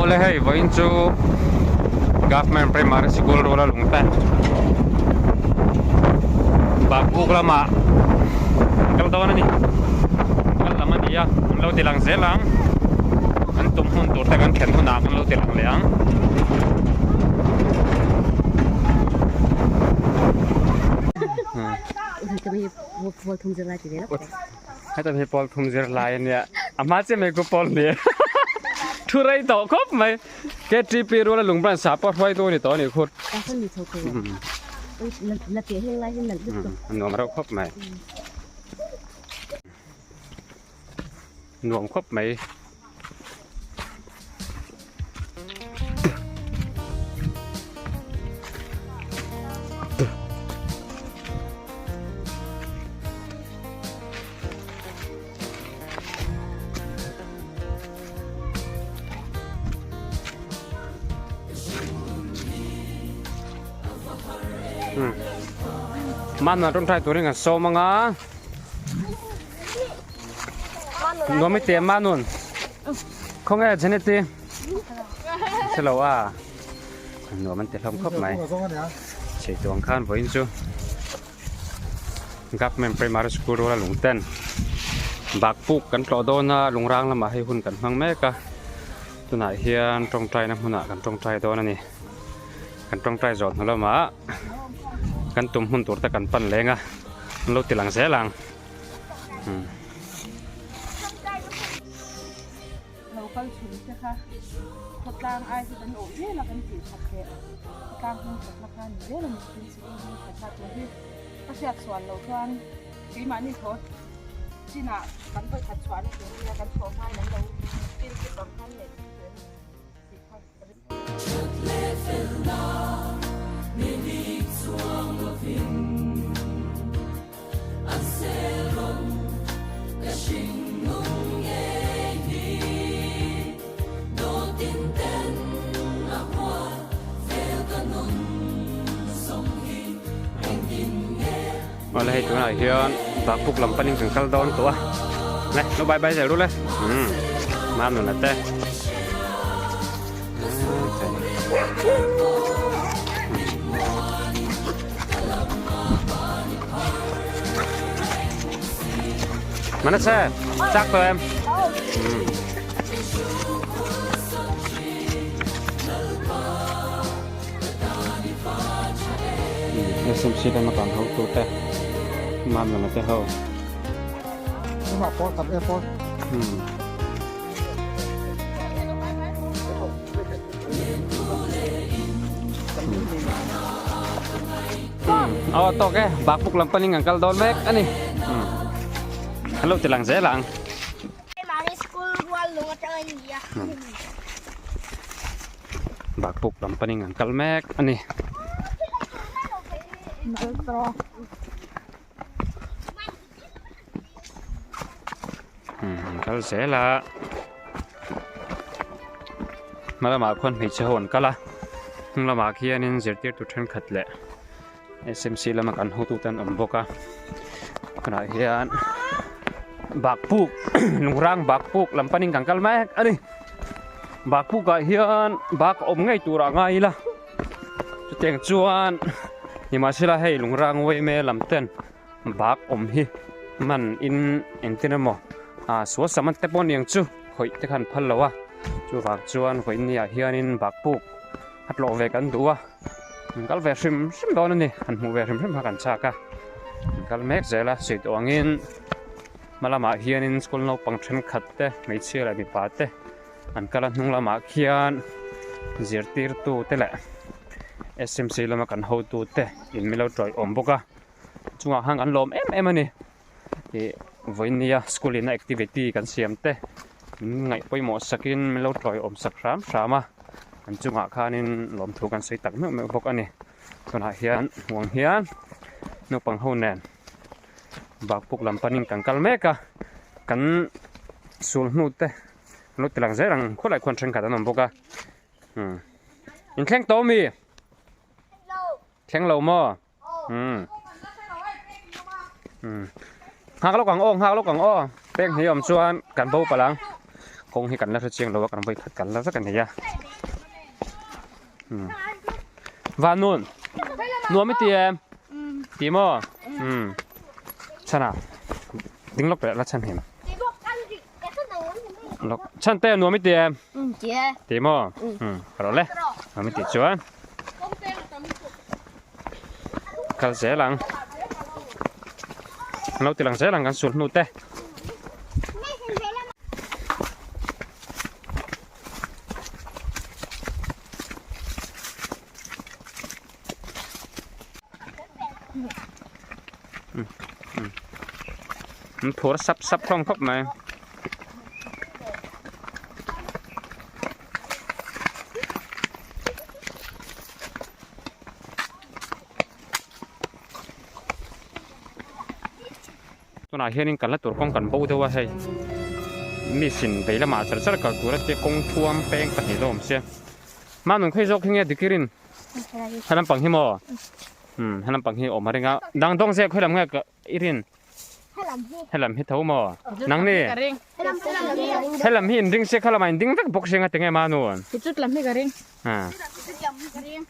Awle hei vawiin chu Government Primary Sikul ruala lungte Bakbuk lamah an kal dawn a ni. An kal lam a ni a, an lo ti lang zel ang. An tum hun tur te kan thlen hunah kan lo ti lang leh ang. Heta hi pawl thum zir lai a nia a hma chiah mai khu pawl hnih thu rei tawh khawp mai KTP ruala lungbran sa pawh hruai tu a ni tawh a nih khu a nuam reuh khawp mai nuam khawp mai. Mana tawngtai turin kan sawm anga. Nuam i te Manun. Khawnge Jeneti? Hre lo a. Nuam an ti hlawm khawp mai. Chei tuang khan vawiin chu Government Primary School ruala lungten Bakpuk kan tlawh dawn a, lungrang lamah hei hun kan hmang mek a. Tunah hian tawngtaina hmunah kan tawngtai dawn a ni. Kan tawngtai zawh hnu lamah kan tum hmun tur te kan pan leng a, an lo ti lang zel ang. Lo kal chhun te kha khawtlang ai hi kan awh zel a kan tih that leh khawtlang hming thatna kha a ni zel a ni tin sikul hming thatna tur hi ka hriat sual loh chuan keimahni thaw chinah kan vawi khat chhuahna tur a nia kan thawh hmain an lo feel tip ang khan leh tih kha Awle hei tunah hian Bakpuk lam panin kan kal dawn tawh a le lo bye bye zel ru le umm Mamnuna te. Mana che chak tawh em? SMC lama kan ho tu te Mamnuna te ho. Aw tawk e bakpuk lam panin kan kal dawn mek a ni kan lo ti lang zel ang. Bakpuk lam panin kan kal mek a ni. An kal zel a hma lamah khuan hmeichhe ho an kal a hnung lamah khianin zirtirtu thenkhat leh S M C lama kan hotute an awm bawk a tunah hian bakpuk lungrang bakpuk lam panin kan kal mek a ni bakpukah hian bak a awm ngei turah a ngai ila chutiang chuan nimahsela hei lungrang uaime lam ten. Bak awm hi man in engtin emaw ah sual sam te pawh aniang chu khawih te khan phal lo a chuvang chuan vawiin ni ah hianin bak puk a tlawh ve kan duh a an kal ve hrim hrim dawn a ni han hmuh ve hrim hrim kha kan chak a an kal mek zel a sawi tawh angin hma lamah hianin school naupang thenkhat te hmeichhia leh mipa te an kal a hnung lamah khian zirtirtu te leh S M C lama kan hotu te in milo tawih awm bawk a. Chungah khan kan lawm em em a ni ih vawiin nia school ina activity kan siam te min ngaih pawimawh sakin min lo tawiawm sak hram hram a an chungah khanin lawmthu kan sawi tak meuh meuh bawk a ni tunah hian huang hian naupang ho nen bakpuk lam panin kan kal mek a kan sul hnu te an lo ti lang zel ang khawlai khuan thenkhat an awm bawk a umm inthleng tawh ami? Thleng lo maw? Umm. Umm. Nghak lawk ang aw, nghak lawk ang aw. Pek hnih awm chuan kan bo palh ang. Kawng hi kan la hre chiang lo a kan vawi khat kal la vek a ni a. Hmm. Vanun nuam i ti em? Ti maw? Hmm. Chana ding lawk leh la chhan him. Lok chan te nuam i ti em? Ti maw? Hmm. Rawh le. Nuam i ti chuan. Kal zel ang. Lo ti lang zel ang kan sul hnu te. An phur sap sap hlawm khawp mai. Tunah hianin kalna tur kawng kan bo deuh a hei misin vei lamah char char kal tur a tia kawng thuam peng pahnih la awm sia manun khawi zawk hi nge dikirin he lampang hi maw umm he lampang hi awm a ring a dang dawng zek khawi lam nge ka i rin helam hi tho maw nang ni helam hi in ring sia kha lamah in ding vek bawk sia nga tinge manun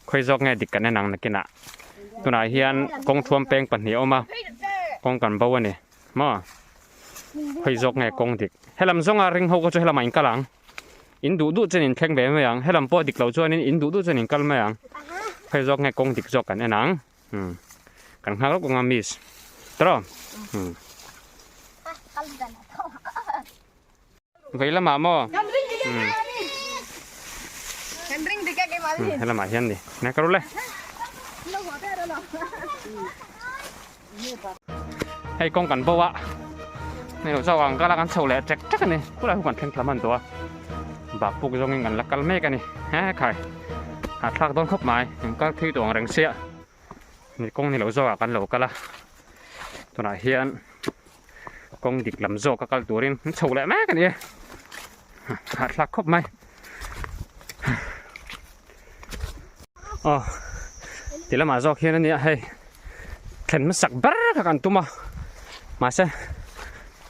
Khawi zawk nge dik kan en ang nakinah tunah hian kawng thuam peng pahnih a awm a kawng kan bo a ni maw khawi zawk nge kawng dik helam zawnga ring ho kha chu helamah in kal ang in duh duh chuan in thleng ve mai ang helam pawh dik lo chuanin in duh duh chuan in kal mai ang khawi zawk nge kawng dik zawk kan en ang umm kan nghak lawk ang a miss tawh umm. Vei lamah maw? He lamah hian ni. Nge ka ru le. Hei kawng kan bo a. Hei lo chauh ang kal a kan chho leh ṭek ṭek a ni. Khulai hu kan thleng thlam han tawh a. Bak puk zawngin kan la kal mek a ni. He khai. A thlak dawn khawp mai. Eng kal thui tawh ang reng sia. Ni kawng ni lo zawkah kan lo kal a. Tunah hian kawng dik lam zawk a kal turin an chho leh mek a ni e hahthlak khawp mai aw ti lamah zawk hian a nia hei thlen hmasak ber kha kan tum a mahse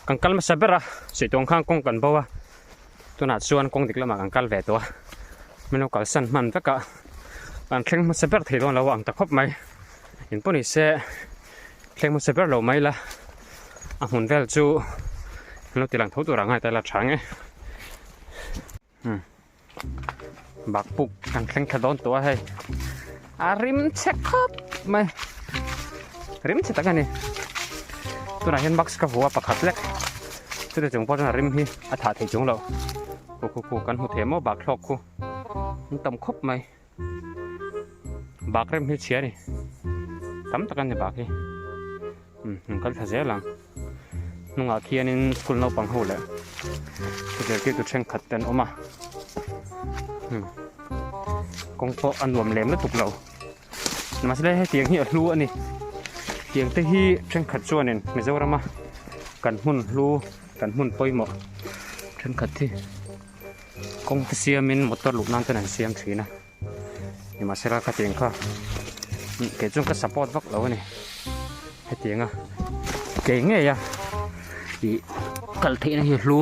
kan kal hmasa ber a suihtuang khan kawng kan bo a tunah chuan kawng dik lamah kan kal ve tawh a min lo kalsan hman vek a kan thleng hmasa ber thei dawn lo ang ta khawp mai in pawh ni se. Thleng hmasa ber lo mai la, a hmun vel chu an lo ti lang tho tur ang a hetah la tha nge. Hmm. Bak puk kan thleng thla dawn tawh a hei. A rim chhe khawp mai. Rim chhe tak a ni. Tunah hian mask ka vua pakhat lek. Chutah chung pawh chuan a rim hi a thah thei chung lo. Khu khu khu kan hmu thei maw bak thlawk khu. An tam khawp mai. Bak rem hi chhia a ni tam tak a ni bak hi umm an kal thla zel ang hnungah khianin school naupang ho leh zirtirtu thenkhat te an awm a umm kawng pawh a nuam lem lutuk lo mahse hetiang hi a hlu a ni tiang te hi thenkhat chuanin Mizorama kan hmun hlu kan hmun pawimawh thenkhat hi. Kawng te siamin motor luh nan ten an siam thin a nimahsela khatiang kha kei chuan ka support vak lo a ni hetianga kei ngei a ih kal theihna hi a hlu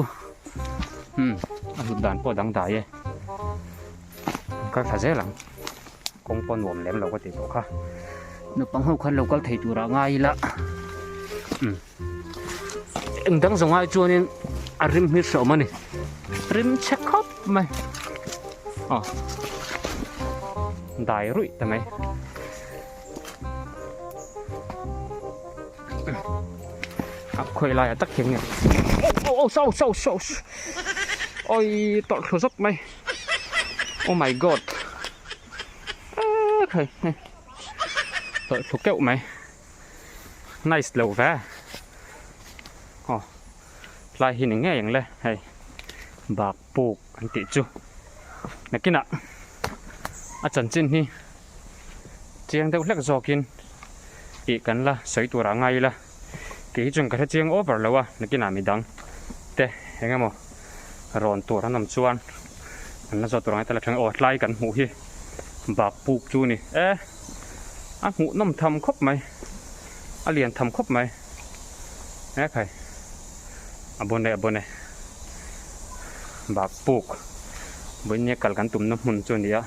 umm a hlut dan pawh a dangdai e an kal thla zel ang kawng pawh nuam lem lo ka tih tawh kha naupang ho khan lo kal thei turah ngai ila umm. Eng dang zawng ai chuanin a rim hi hreawm a ni rim chhe khawp mai aw dai ruih ta mai a khawi laiah tak hian nge aw aw aw saw saw saw awi tawlh thlu zawk mai oh my god ekhai tawlh thlu keuh mai. Nice lo ve aw tlai hi ni ngei ang le hei bak puk an tih chu nakinah a chanchin hi chiang deuh hlek zawkin tih kan la sawi turah ngai ila kei hi chuan ka hre chiang over lo a nakinah midang te eng emaw rawn tur an awm chuan an la zawt tur ang e ta la thleng aw tlai kan hmuh hi bak puk chu a ni e. A hmuh nawm tham khawp mai a lian tham khawp mai he khai a bawn e a bawn e. Bak puk vawinia kal kan tumna hmun chu a ni a,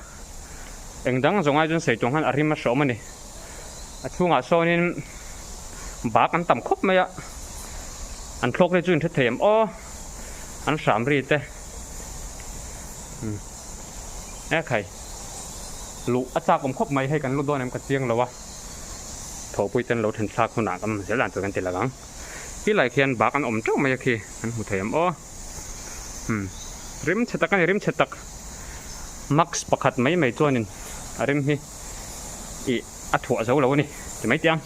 eng dang zawng ai chuan sawi tuang hian a rim a hreawm a ni. A chhungah sawnin bak an tam khawp mai a, an thlawk te chu in hre thei em aw, an hram ri te umm e khai luh a chak awm khawp mai hei kan lut dawn em ka chiang lo a, thawhpui ten lo then thlak hunah kan awm zel dan tur kan ti lo ang, ti lai khian bak an awm teuh mai a khi an hmu thei em aw. Umm rim chhe tak a ni rim chhe tak mask pakhat mai mai chuanin a rim hi ih a thuah zo lo a ni ti mai teh ang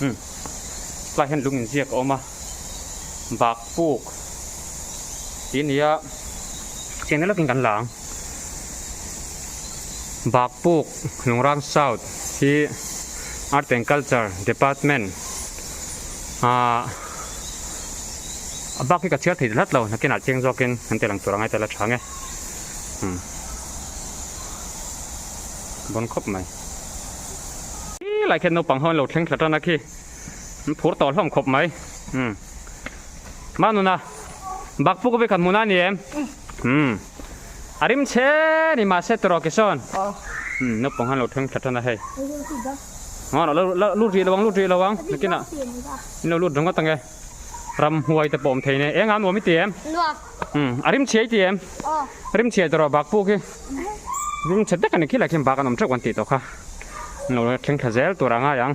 umm tlai hian lung inziak a awm a bak puk tih a ni a chiang deuh lawkin kan la ang bak puk Lungrang South hi Art and Culture Department ahh. A bak hi ka chhiar thei hlat lo, nakinah chiang zawkin an ti lang tur angai tel a tha nge. Umm. Bon khawp mai. Khi lai khian naupang ho an lo thleng thla tan a khi. An phur tawh hlawm khawp mai. Umm. Manuna, bak puk a vekhat hmun a ni em? Umm. A rim chhe ni mahse tawrh kisawn. Umm, naupang ho an lo thleng thla tan a hei. Lut rih lo ang, lut rih lo ang. Nakinah in lo lut ringawt ange. Ramhuai te pawh awm thei nia. Eng a nuam i ti em? Nuam. Umm, a rim chhia i ti em? Aw. Rim chhia tawh rawh bak puk hi. Rim chhe vek a ni khi lai khian bak an awm teuh kan tih tawh kha. An lo thleng thla zel tur a ngai ang.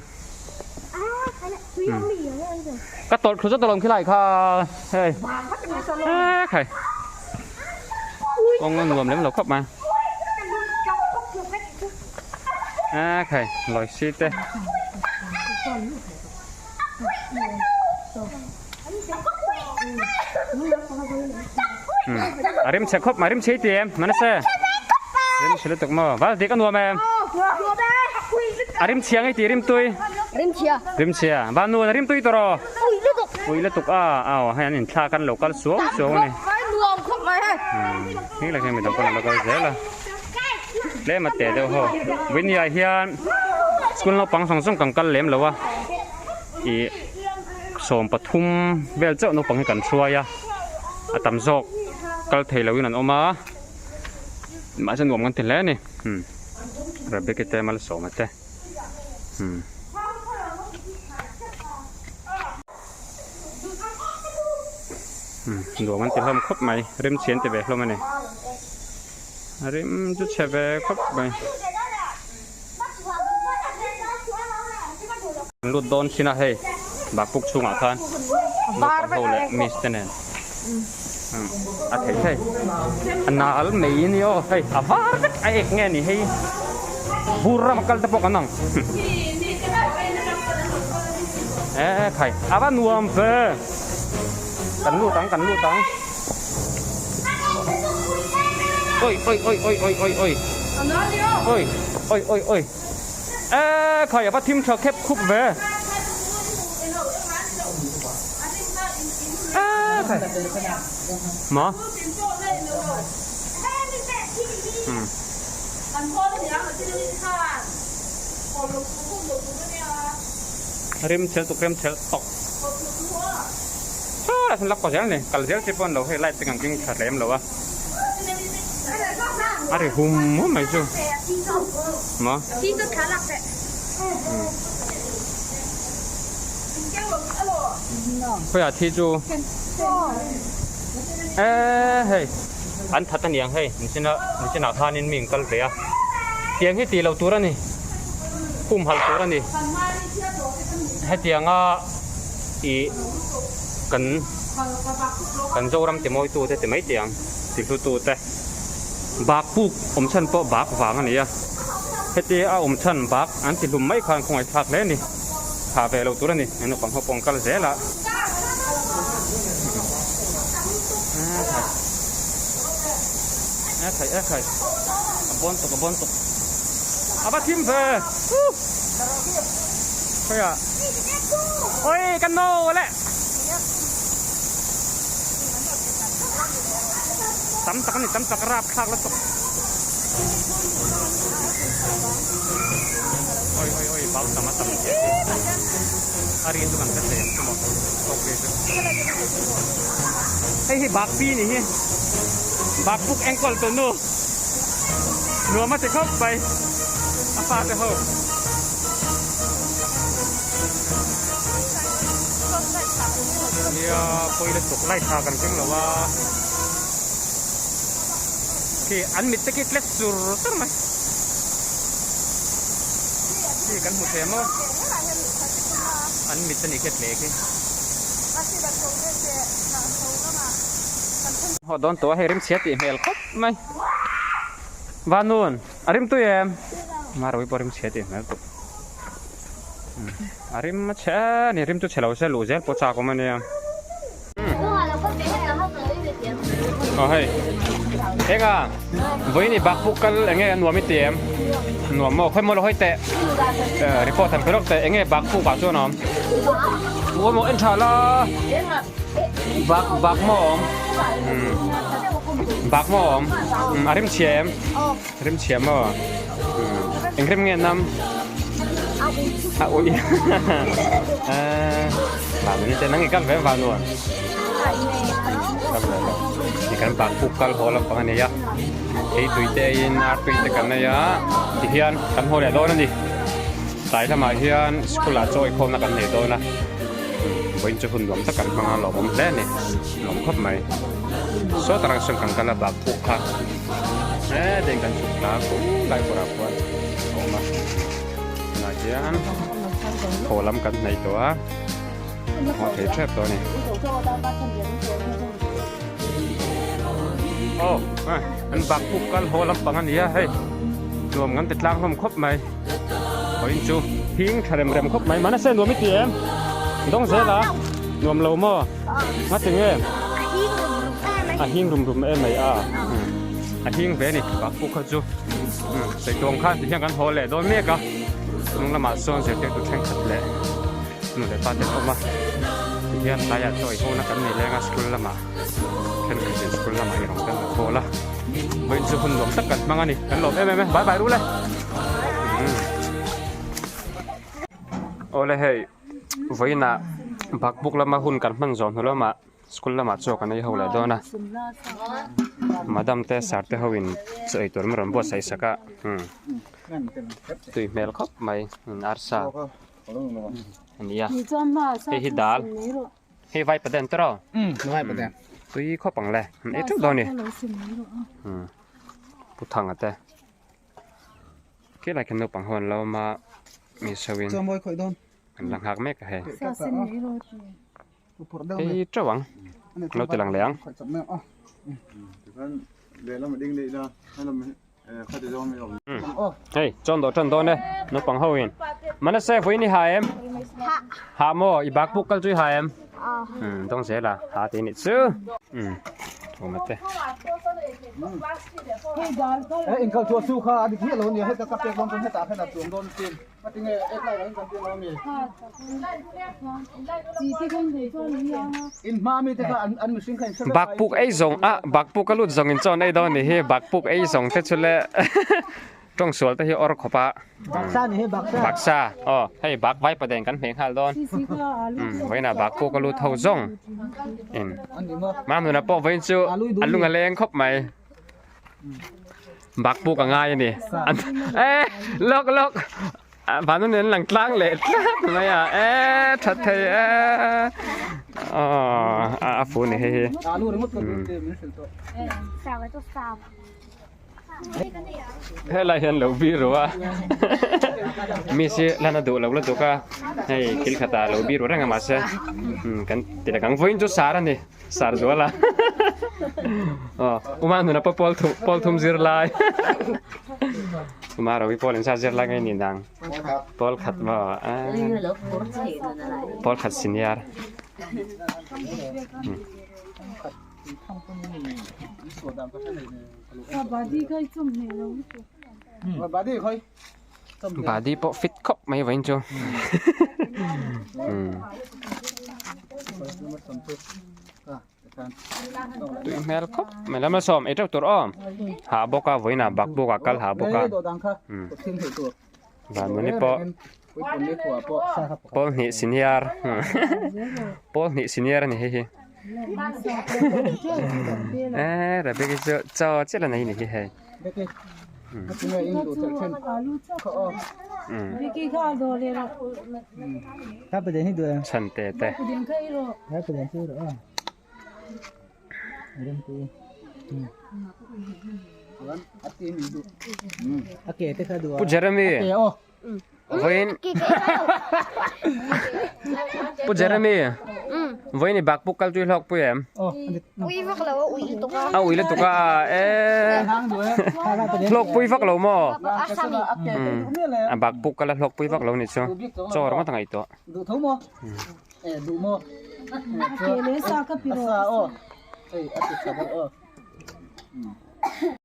Ka tawlh thlu zet alawm khi lai kha hei. E khai. Kawng a nuam lem lo khawp mai. E khai, lawi si te. A rim chhe khawp mai rim chhe i ti em Manase rim chhe lutuk maw val dik a nuam em a rim chhia ngei ti rim tui rim chhia rim chhia van nuan a rim tui tawh rawh ui lutuk ui lutuk a aw hei an inthlak an lo kal suau suau a ni nuam khawp mai hei hei lah hian midang pawh an lo kal zel a tlem a teh deuh ho Winnie-ah hian school naupang zawng zawng kan kal lem lo a. Ih 13 vel chauh naupang hi kan hruai a a tam zawk kal thei loin an awm a mahse nuam kan ti hle a ni umm Rebecca te Malsawma te umm. Nuam an ti hlawm khawp mai rim chhe an ti ve hlawm a ni rim chu chhe ve khawp mai. An lut dawn thin a hei bakpuk chhungah khan naupang ho leh miss te nen a thei thei a nal mai a ni aw hei a var vek a ek nge ni hei bur rama kal te pawh kan ang e khai a va nuam ve kan lut ang kan lut ang oi oi oi oi oi oi oi oi oi oi oi e khai a va thim tha khep khup ve e khai ma um rim chel tuk rim chel tok Saw lai lak zel ni kal zel chi pawh an lo hei light te kan keng tha hlem lo a a ri hum hum mai chu maw khawiah thi chu e hei an that aniang hei nichinah khanin mi an kal ve a tiang hi tih loh tur a ni humhalh tur a ni hetianga ih kan kan Zoram ti mawi tute ti mai teh ang ti hlu tute bak puk awm chhan pawh bak vang a ni a heti a awm chhan bak an ti hlum mai khan khawngaih thlak hle a ni thah ve lo tur a ni he naupang ho pawh an kal zel a e khai e khai a bawn tuk a bawn tuk a va thim ve Khawiah Oi ka no le Tam tak ani tam tak rap thlak la tuk Oi oi oi bau tam a tam chiah hi A ri chu kan hre thei ang chu maw Tawk ri chu Hei hi bak pi ni hi. Bakpuk enkawl tu nu nuam a ti khawp mai a fate ho. Nia pawi lutuk light tha kan keng lo a khi an mit te khi tle sur sur mai khi kan hmu thei maw an mit a nih khi a tle khi. Haw dawn tawh a hei rimchhia tih hmel khawp mai Vanun a rim tui em Marawi pawh rimchhia tih hmel tawh a rim a chhe a ni rim chu chhe lo se luh zel pawh chak awm a nia aw hei eng a vawiin i bakpuk kal eng nge a nuam i ti em nuam maw khawi maw lo hawi teh report han pe lawk teh eng nge bakpuk ah chuan a awm maw en tha la. Bak bak maw awm bak maw awm a rim chhia em rim chhia maw eng rim nge nam a ui vang ni te nang i kal ve vang nuam kal ve lo ni kan bak puk kal haw lampang a nei a thei tui te in ar tui te kan nei a tihian kan haw leh dawn a ni tlai lamah hian school ah chaw inkhawmna kan nei dawn a. Vawiin chu hun nuam tak kan hmang a lawmawm hle a ni lawm khawp mai saw tarang sawn kan kal a bak puk kha hetiang kan chhuk ta khu lai kawrah khuan a awm a tunah hian thaw lam kan hnaih tawh a haw thei tep tawh a ni aw an bak puk kal haw lampang a ni a hei nuam kan ti tlang hlawm khawp mai. Vawiin chu hing tha rem rem khawp mai mahse nuam i ti em dawng zel a nuam lo maw nga ti nge a hing rum rum em mai a a hing ve a ni bakpuk kha chu sawi khan ti hian kan haw leh dawn mek a hnung lamah sawn zirtirtu thenkhat leh nu leh pa te an awm a ti hian tlaiah chaw ei hona kan nei leng a school lamah thenkhatin school lamah i rawn kan la khawl a vawiin chu hun nuam tak kan hmang a ni kan lawm em em e bye bye rule. Awle hei vawiinah bakbuk lama hun kan hman zawh hnu lamah school lamah chaw kan ei ho leh dawn a madam te sir te ho in chaw ei tur an rawn buatsaih sak a tui hmel khawp mai arsa a ni a hei hi dal hei vai paden te rawh tui khawp ang le an ei teuh dawn a ni pu thanga te. Khilai khian naupang ho an lo awm a mi saw in an la nghak mek a hei hei teuh ang an lo ti lang leh ang. Hei chawn dawh tan dawn e naupang ho in Manase vawiin i ha em ha maw i bak puk kal chu i ha em dawng zel a ha tih a nih chu. Awm te. Inkal chu su kha a dik miah lo ania heta ka pek dawn chuan hetah khan a chuang dawn chin a tinge ek lai angin kan pian lo ami in hma mi te kha an mihring kha in hre vek Bakpuk ei zawng a bakpuk a lut zawng in chawn ei dawn nih hi bakpuk ei zawng te chu le Tawng sual te hi awr khawp a. Baksa ni hei baksa. Baksa aw hei bak vai paden kan hmeh nghal dawn. Vawiin ah bak pawh ka lut ho zawng in Mamnuna pawh vawiin chu a lung a leng khawp mai. Bak puk a ngai a ni. E lawk lawk Vanun in lang tlang leh tlat mai a e that thei e aw a fu ni hei hi. Helai hian lo biru a miss hi lan a duh lo lutuk a hei thil khatah lo biru reng a mahse kan ti lek ang vawiin chu sar a ni sar zual a aw uma hnuna pawh pawl thum pawl thum zir lai uma ro hi pawl engzat zir lai nge ni nang pawl khat maw pawl khat senior. Badi pawh fit khawp mai vawiin chu tui hmel khawp mai lam a sawm ei teuh tur aw hah bawk a vawiinah bak bawk a kal hah bawk a Vanmuni pawh pawl hnih senior pawl hnih senior a ni hei hi. Eh Rebecca chu chaw chiah la nei ni hi hei. Chhante te. Pu Jeremy. Vawiin Pu Jeremy vawiin i bakpuk kal tui hlawk pui em? Ui vak lo a ui lutuk a. A ui lutuk a e hlawk pui vak lo maw? A bakpuk kal a hlawk pui vak lo ni chu chaw ringawt a ngaihtuah.